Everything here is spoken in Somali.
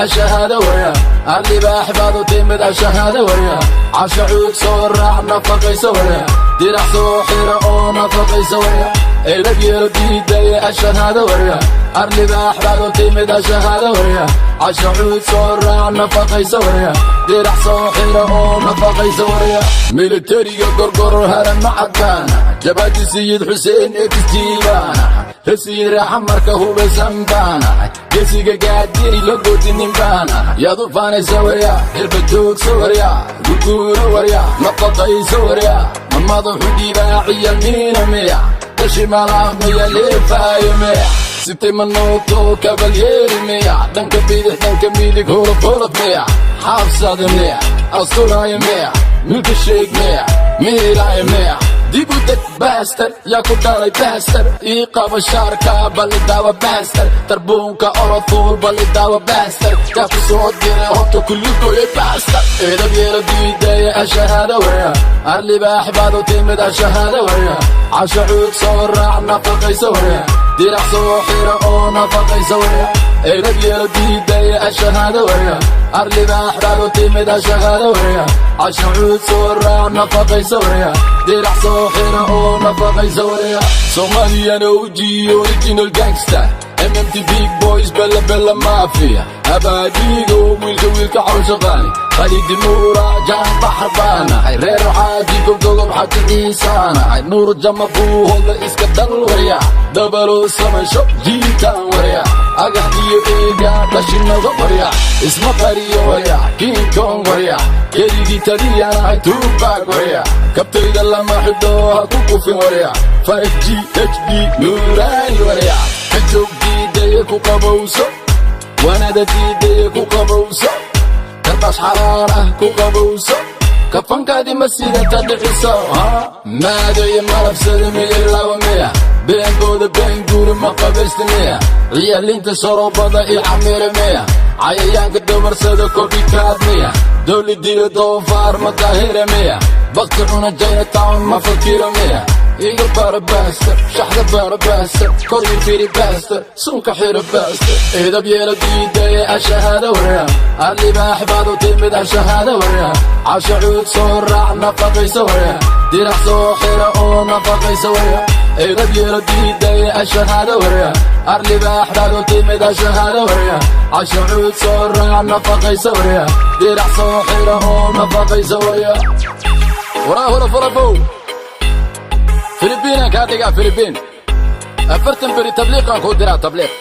Ashahaada warya, arlibaax baad u timid. Ashahaada warya, Casha Cuud soo raac, nafaqaysa warya, dirac soo xira oo nafaqaysa warya. Edab yeelo diidaya. Ashahaada warya, arlibaax baad u timid. Ashahaada warya, Casha Cuud soo raac, nafaqaysa warya, dirac soo xira oo nafaqaysa warya. Militariga Gorgor Harama cadaan, Jabhadi Sayid Xuseen exjiibaan, Rasiid Raaxa hubaysan baana, gesiga gaadiri la goodinin baana. Yaad u faanaysa warya? Hilba joogsa warya, guguuro warya, nafaqaysa warya. Ma madaxu dhibaaciya miina miya? Dashi malaaqmaya leefaayo miya? Sitay manooto kabalyeeri miya? Dhanka bidix, dhanka midig, holof holof miya? Xaabsada miya? Asturaayo miya? Milka sheeg miya? Miiraayo miya? Dib u deg bastard, yaa ku dhalay bastard? Ii qaba shaarka, balidaawa bastard, tarbuunka orofuul balidaawa bastard. Yaa ku soo diray horta kulligooye bastard? Edab yeelo diidaya. Ashahaada warya, arlibaax baad u timid. Ashahaada warya, Casha Cuud soo raac, nafaqaysa warya, dirac soo xira oo nafaqaysa warya. Edab yeelo diidaya. Ashahaada warya, arlibaax baad u timid. Ashahaada warya, Casha Cuud soo raac, nafaqaysa warya, dirac soo xira oo nafaqaysa warya. Somalian OG, original gangster, MMT big boys, bella bella mafia, abaadigo wiilka wiilka cawshaqaani, Khalidi Nuura jaan baxar baanahay, reer Xaaji Gobdogob Xaji Ciisaanahay, Nuur Jama Buuhoodla iska dal warya, dabalo samansho jiitaan warya, agaxdiyo eega dhashinaga warya, isma qariyo warya, King Kong warya, keligii taliyanahay, Tupac warya, kabtayda lama xidho, ha ku kufin warya, 5G HD nuuraani warya, ka joog diidaya, ku qabowso wanada diidaya, ku qabowso karbaas xalaal ah, ku qabowso kafankaadi ma sidata dhiciso. Maadayo malabsada miya? Laba miya? Beenkooda been guuri ma qabaysta miya? Ciyaalinta sorobada iyo camira miya? Cayayaanka dawarsada copycat miya? Dowladila doofaar ma daahira miya? Bakti cuna Chinatown ma fakiro miya? Iga bara bastard, shaxda bara bastard, kor ii firi bastard, sunka xira bastard. Edab yeelo diidaya. Ashahaada warya, arlibaax baad u timid. Ashahaada warya, Casha Cuud soo raac, nafaqaysa warya, dirac soo xira oo nafaqaysa warya. Edab yeelo diidaya. Ashahaada warya, arlibaax baad u timid. Ashahaada warya, Casha Cuud soo raac, nafaqaysa warya, dirac soo xira oo nafaqaysa warya. Waraa holof holofow, Filibiinaan kaa dhigaa, Filibiin. 40 beri tabliiqaan kuu diraa, tabliiq.